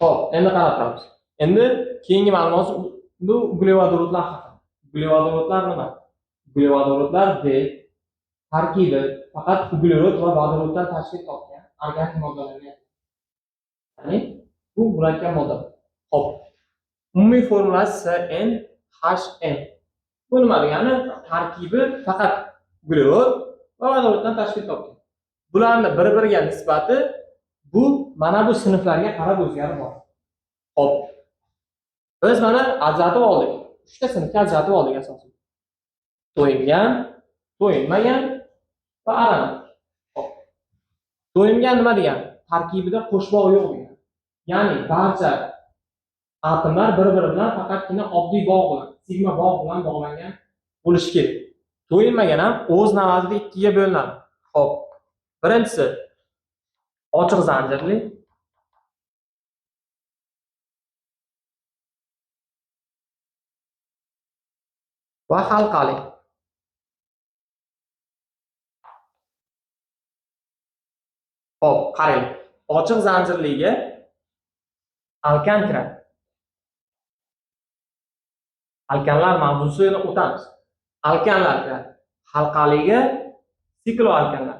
Xo'p, endi qarab turamiz. Endi keyingi ma'lumot bu uglevodorodlar haqida. Uglevodorodlar nima? Uglevodorodlar deb tarkibi faqat uglerod va vodoroddan tashkil topgan organik moddalarga. Ya'ni bu murakkab modda. Xo'p. Umumiy formulasi CnHn. Bu nima degani? Tarkibi faqat uglerod va vodoroddan tashkil topgan. Bularni bir-biriga nisbati bu mana bu sinflarga qarab o'zgarib boradi. Xo'p. Biz mana ajratib oldik. 3 ta sinfga ajratib oldik asosan. To'yingan, to'yinmagan va aromatik. Xo'p. To'yingan nima degani? Tarkibida qo'shbog' yo'q degani. Ya'ni barcha atomlar bir-biri bilan faqatgina oddiy bog' bilan, sigma bog' bilan bog'langan bo'lishi kerak. To'yinmagan ham o'z navbatida ikkiga bo'linadi. Xo'p. Birinchisi ochiq zanjirli, va halqali. Xo'p, qarang. Ochiq zanjirliga alkan kiradi. Alkanlar mavzusini o'tamiz. Alkanlar kiradi. Halqaliga sikloalkanlar.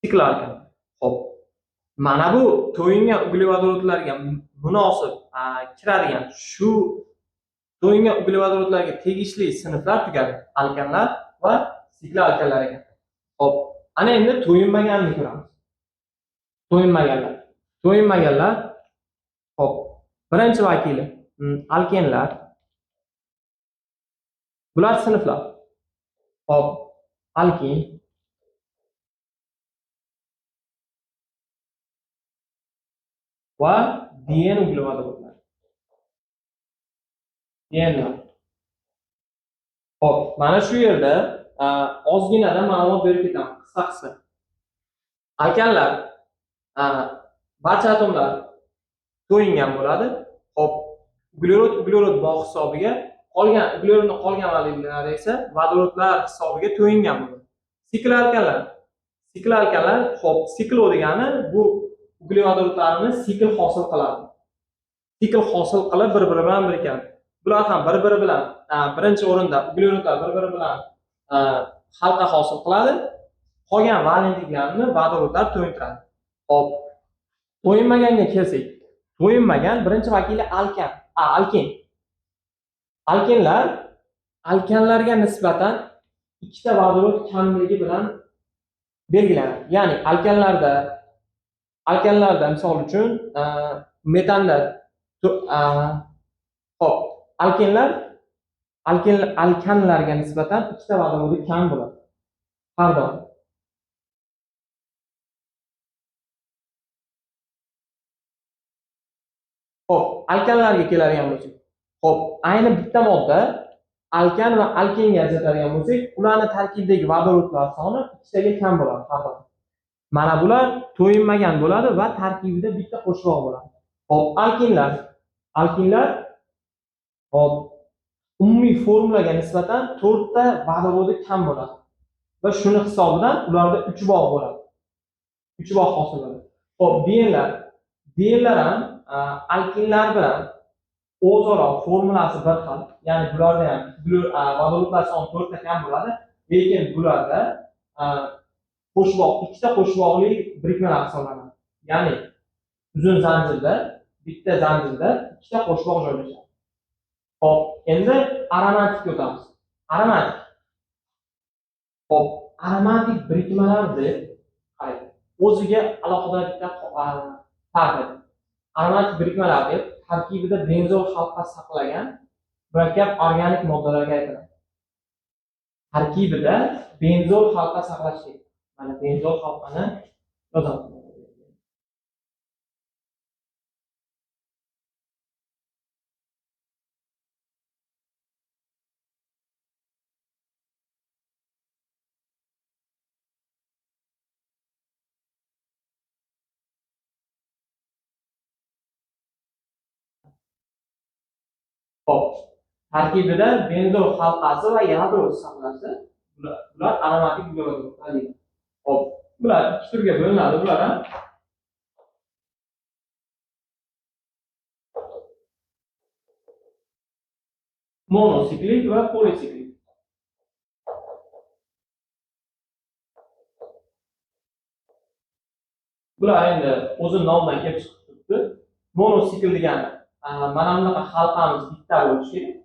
Sikloalkan. Xo'p. Mana bu to'yingan uglevodorodlarga munosib kiradigan shu to'yingan uglevodorodlarga tegishli sinflar tugadi. Alkanlar va sikloalkanlar ekan. Xo'p, ana endi to'yinmaganini ko'ramiz. To'yinmaganlar. To'yinmaganlar, xo'p, birinchi vakili alkenlar. Bular sinflar. Xo'p, alkin, va dien uglevodorodlar. Dienlar. Xo'p, mana shu yerda ozginadan ma'lumot berib ketaman, qisqa-qisqa. Alkanlar, barcha atomlar to'yingan bo'ladi. Xo'p, uglerod uglerod bog' hisobiga, qolgan uglerodni qolgan valiylari esa vodorodlar hisobiga to'yingan bo'ladi. Sikloalkanlar. Sikloalkanlar, xo'p, siklo degani bu uglevodorodlarni sikl hosil qiladi. Sikl hosil qilib bir-biri bilan birikadi. Bular ham bir-biri bilan birinchi o'rinda uglerodlar bir-biri bilan halqa hosil qiladi. Qolgan valentliklarni vodorodlar to'yintiradi. Xo'p, to'yinmaganga kelsak, to'yinmagan birinchi vakili alkan, alken. Alkenlar alkanlarga nisbatan ikkita vodorod kamligi bilan belgilanadi. Ya'ni alkanlarda misol uchun metanda xo'p, alkenlar alkanlarga nisbatan ikkita vodorodi kam bo'ladi. Har doim. Xo'p, alkanlarga keladigan bo'lsak, xo'p, ayni bitta modda alkan va alkenga ajratadigan bo'lsak, ularni tarkibidagi vodorodlar soni ikkitaga kam bo'ladi har doim. Mana bular to'yinmagan bo'ladi va tarkibida bitta qo'shbog' bo'ladi. Xo'p, alkinlar, alkinlar xo'p, umumiy formulaga nisbatan 4 ta vodorodi kam bo'ladi. Va shuni hisobidan ularda 3 bog' bo'ladi. 3 bog' hosil bo'ladi. Xo'p, dienlar, dienlar ham alkinlar bilan o'zaro formulasi bir xil, ya'ni bularda ham vodorodlar soni 4 ta kam bo'ladi, lekin bularda qo'shboq, ikkita qo'shboqli birikmalar hisoblanadi. Ya'ni uzun zanjirda, bitta zanjirda ikkita qo'shboq joylashadi. Xo'p, endi aromatikka o'tamiz. Aromatik. Xo'p, aromatik birikmalar deb qarang. O'ziga alohida bitta farqi. Aromatik birikmalar deb tarkibida benzol halqa saqlagan murakkab organik moddalarga aytiladi. Tarkibida benzol halqa saqlash kerak. Mana benzol halqani yozamiz. Xo'p, tarkibida benzol halqasi va yadro saqlasi, bular aromatik uglevodorodlar deyiladi. Xo'p, Bular ikki turga bo'linadi, bular ham. Monosiklik va polisiklik. Bular endi o'zi nomidan kelib chiqib turibdi. Monosikl degani mana bunaqa halqamiz bitta bo'lishi kerak.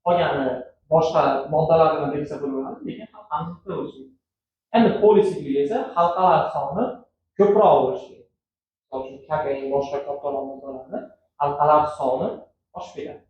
Qolgani boshqa moddalar bilan biriksa bo'ladi, lekin halqamiz bitta bo'lishi kerak. Endi polisiklik esa halqalar soni ko'proq bo'lishi kerak. Misol uchun, kofein, boshqa kattaroq moddalarni halqalar soni oshib ketadi.